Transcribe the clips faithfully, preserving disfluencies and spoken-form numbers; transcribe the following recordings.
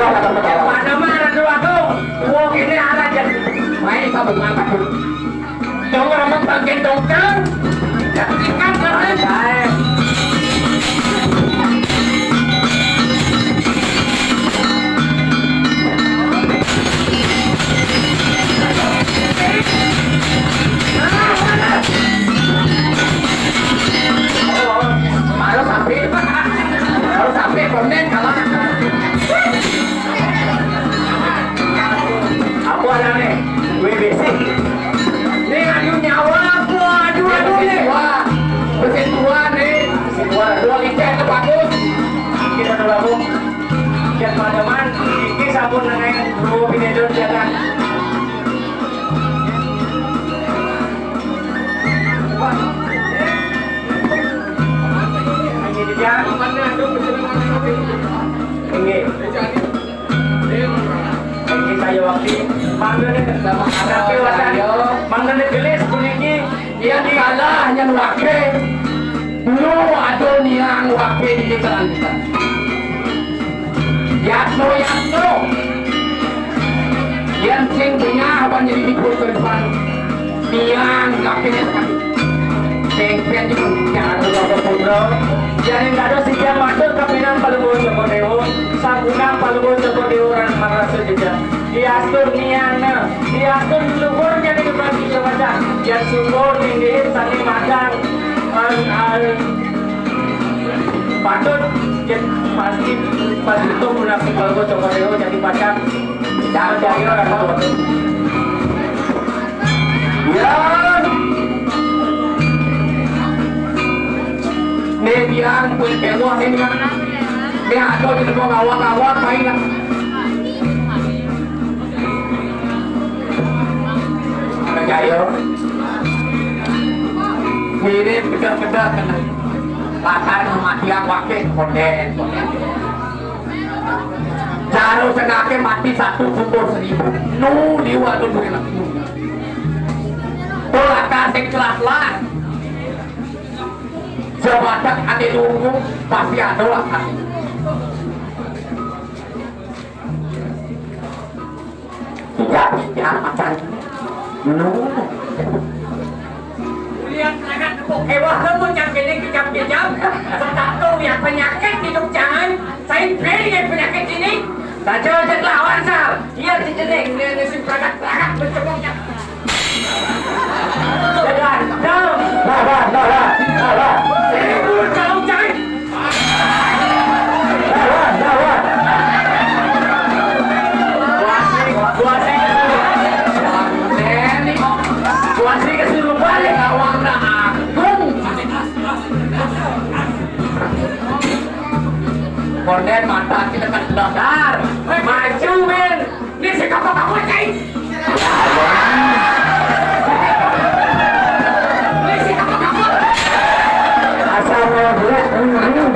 Pada mah Ratu Agung. Wong ini arah jadi. Main sabuk mangkat. Dong, orang mah bagian dongkang. Ikan, baru sampai, baru sampai konden kalau aku ada nih, W B C. Nih, aduh, nyawa aku, aduh, aduh, nih. Wah, mesin tua nih. Mesin tua, dua liter tuh bagus. Kita tuh bagus. Biar teman-teman, ini sabun dengan dua pinedon jalan. Ini dia. Ini. Ini saya wakil. Mangga nih, sama tapi wasan. Mangga nih gelis puniki. Yang kalah yang wakil. Lu ada niang wakil di jalan kita. Yatno, yatno. Yang sing punya apa jadi di depan. Niang wakilnya sekali. Sengpet itu jangan lupa putra. Jadi nggak ada setiap waktu kapinan Palungguh Joko Dewa, sampunang Palungguh Joko Dewa orang marasa juga. Diastur niana, diastur luhur jadi kebagi jabatan. Yang syukur tinggi tani makan, al, al, patut, ya, pasti, pasti itu munafik Palungguh Joko Dewa jadi pacar. Jangan jahil orang tua. Ya. Nih, biar kulit bewok ini kan. Nih, ada di depan awak-awak, main lah. Ada jaya. Mirip bedak-bedak kan. Pakai mati yang wakil konden, konden. Jaro sengake mati satu kubur seribu. Nu liwat tu duit aku. Tolak kasih kelas lah. Sebatak ane nunggu pasti ada lah. Tidak, tidak, macan. Lu. Lihat sangat tepuk hewan kamu cang kene kejam-kejam. Setak kau yang penyakit hidup jangan. Saya beri yang penyakit ini. Saja aja lawan sal. Iya si jenek ini si perangkat-perangkat mencemoknya. Dadah, dong. Lawan, lawan, lawan. Seribu kalau cai. Lawan, lawan. Buasi, buasi kesurupan. Buasi kesurupan, lawan dah agung. Konden mata kita kan dasar. Maju, men. Ini si kapok-kapok, cai. Asal mau buat, hmm. Aduh,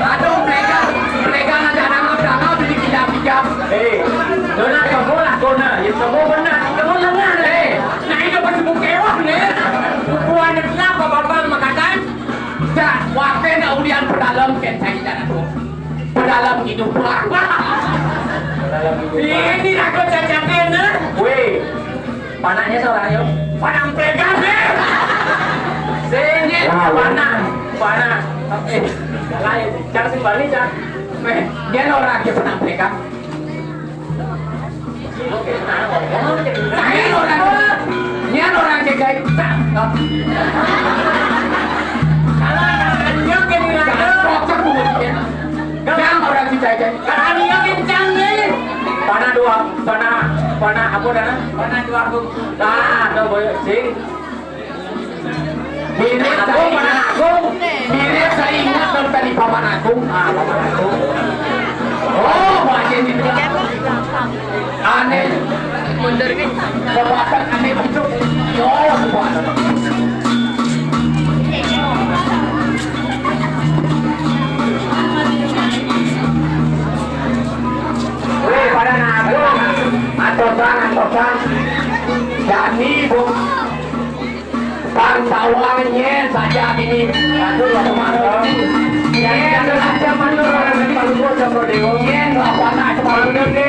aduh, mereka, mereka ngajak nangap-nangap, ini kijap-kijap. Eh, dona kamu lah, dona. Ya, kamu benar. Kamu lengan, eh. Nah, ini pas buka ewah, nih. Bukuan kenapa, Bapak, mengatakan? Dah, wakil nak ulian pedalem, ken saya jalan tu. Pedalem hidup, Pak. Ini aku cacatin, eh. Weh. Panahnya seorang yo. Panah pegang deh. Sini panah, panah. Eh, lain. Jangan sembali, Cak. Eh, dia orang dia panah pegang. Ini orang, ini orang dia jadi tangkap. Kalau ada anjing yang dilakukan. Cocok mulutnya. Yang orang kita jadi. Kalau dia kencang nih. Panah dua, panah, panah apa dah? Panah dua aku. Nah, tuh boy, sing. Mirip saya ingat, mirip saya ingat dong tadi Paman Agung. Ah, Paman Agung. Oh, banyak ini. Aneh. Mundur nih. Kekuatan aneh gitu. Oh, kekuatan. Weh, pada Agung. Atosan, atosan. Dani, Bu. Pantauannya saja ini. Aduh, kemarin. Ini adalah zaman orang Joko Dewa. Yen ora ana sepatu ne.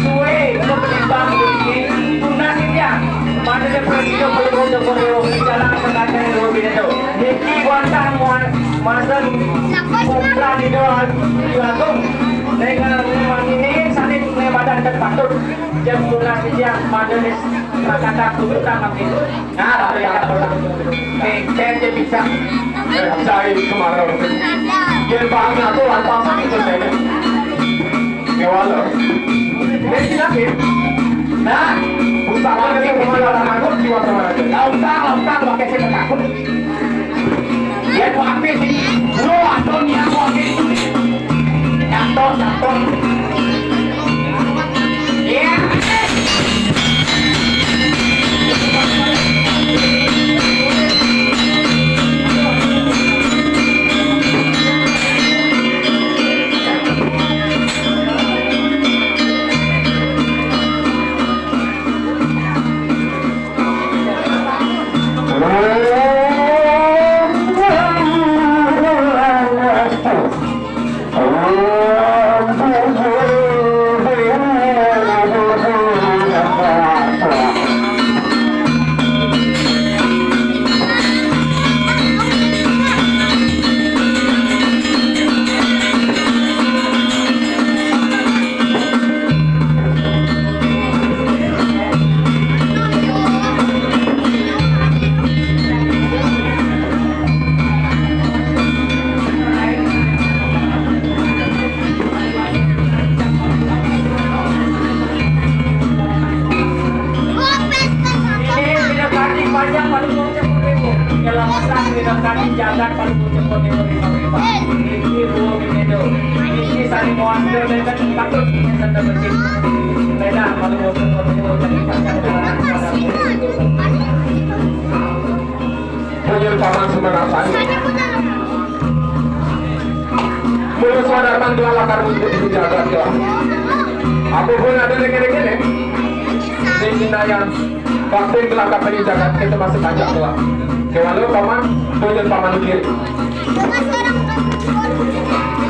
Suwe, itu ketimbang iki. Tunas iki ya. Padahal presiden perlu Joko Dewa. Jalan sengaja yang lebih itu. Niki wantah muan masen. Bukan itu langsung. Dengan ini saling badan terpatut. Jam tunas iki ya. Padahal kata kudu tak ngerti. Nah, tapi yang pertama, ngecen je bisa. Eh, cai kemarau. Yen bahannya tuh lantasan itu saya. Ngewalo. Ini sih lagi. Nah, usaha ini kemana orang aku jiwa kemana aja. Lautang, lautang, pakai sih takut. Yen aku ambil sih, lo atau nih aku ambil. Jatuh, jatuh. Iya. Ini tidak tadi panjang pada bocah. Penyelamatan dengan kaki jagat pada bocah. Ini dua begitu. Ini saling muantir dengan takut. Beda pada bocah. Punya paman semangat. Mula suara man gelar lakar untuk dijaga ya. Apa pun ada dengene-dengene. Sing yang bakti gelar lakar dijaga kita masih banyak lah. Kewalo paman, tujuan paman kiri.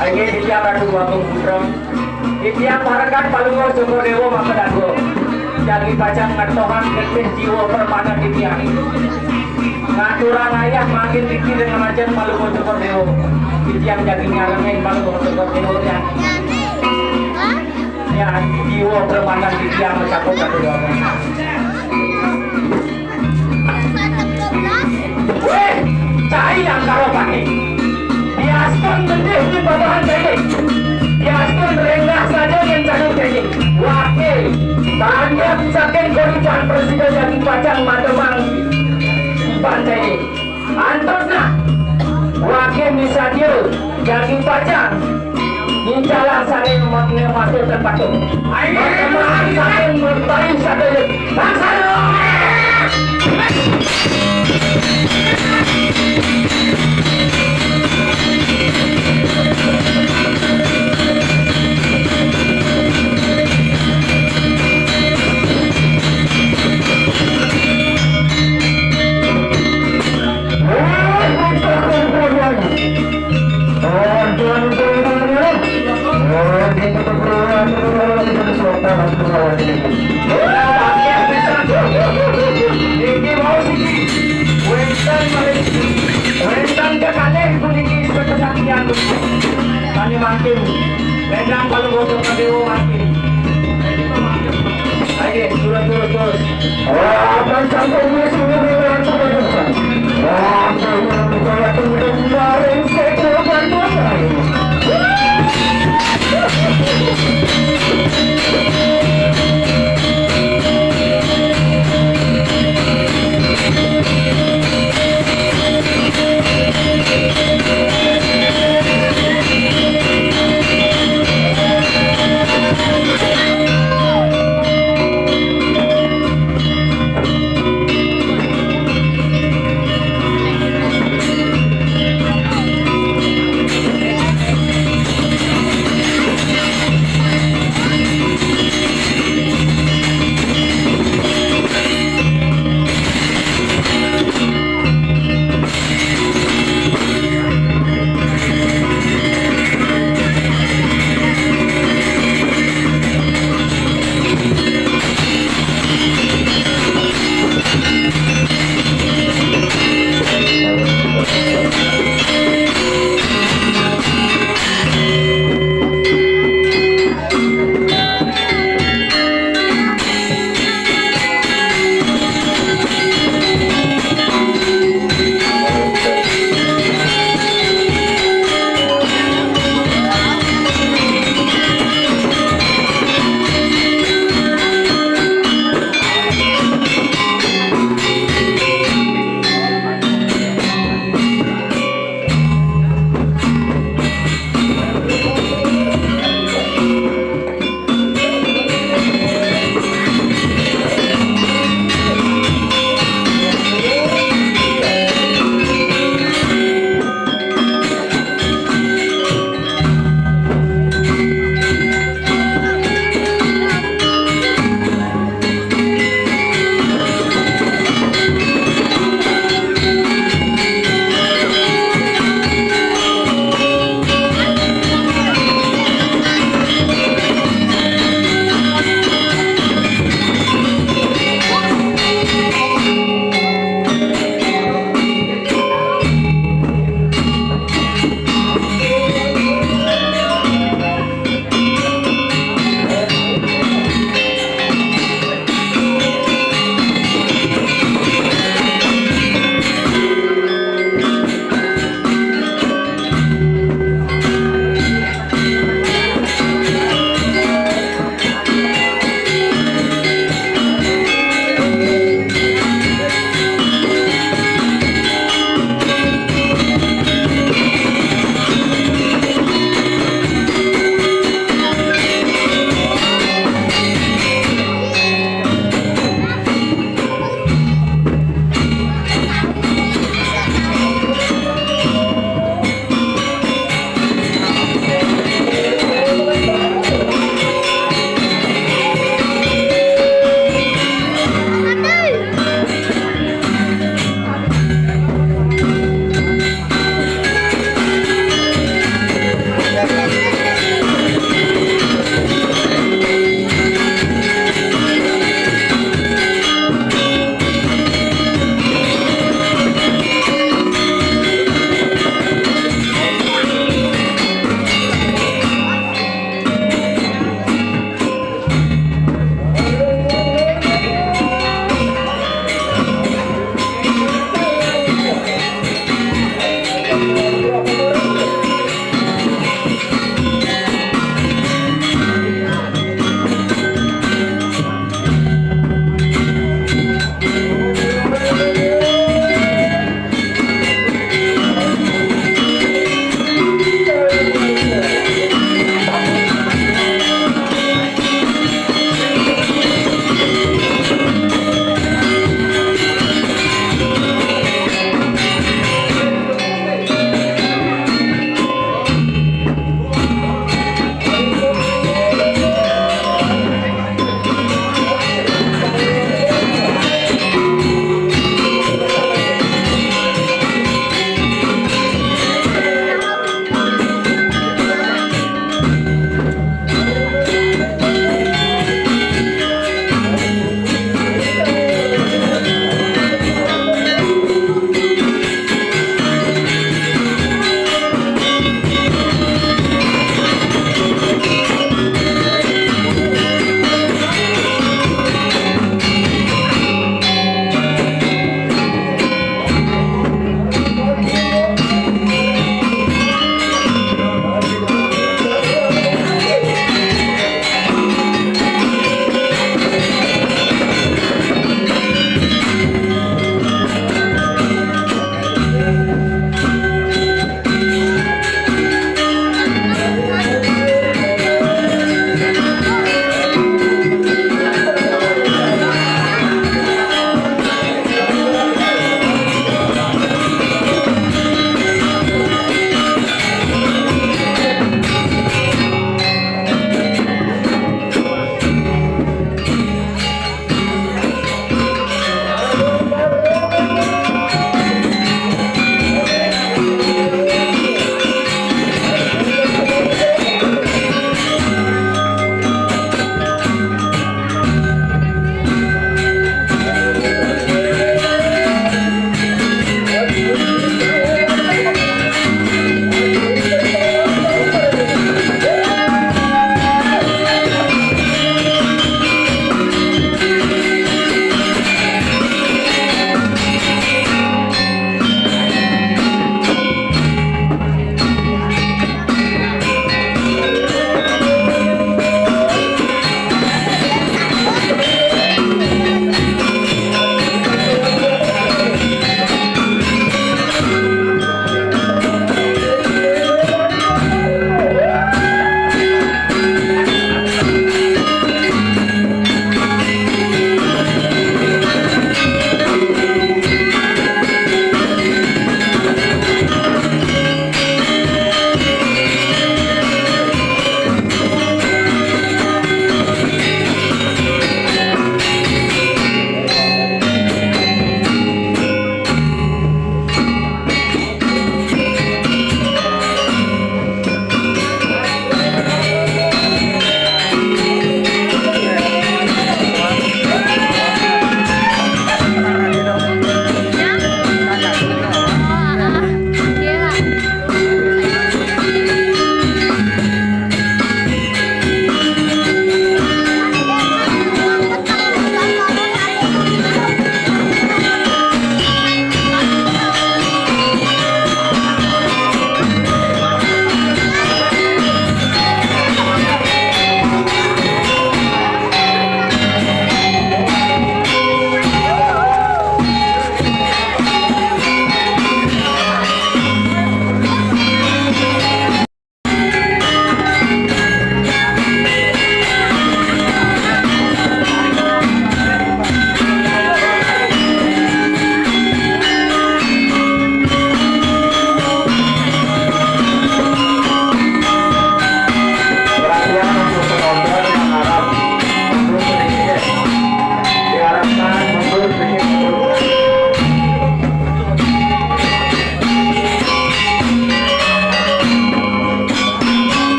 Ayo dia ratu waktu putra. Titiang parekan Palungguh Joko Dewa maka dangu. Jagi pacang ngertohan getih jiwa permana titiang. Ngaturang ayah makin tinggi dengan rajan Palungguh Joko Dewa. Titiang jagi nyarengin Palungguh Joko Dewa yang ya jiwa permana titiang mencakup satu dua. Weh, cai yang karo pakai. Diaspun mendih di babahan cai. Diaspun rendah saja yang cakap cai. Wakil, banyak saking koripan presiden yang pacang mademang iban cai. Antos nah, wakil misalnya jadi pacang. Incalah saling mengemaskan patung. Berteman saling bertanya sadaya. Bangsa Iki mau siki. Wénten malih. Wénten kekalih puniki kesaktian. Kami mangkin. Wedang Palungguh Dewa mangkin. Ayo, terus, terus, terus. Akan sampai di sini dengan keputusan. Sampai yang saya tunggu kemarin.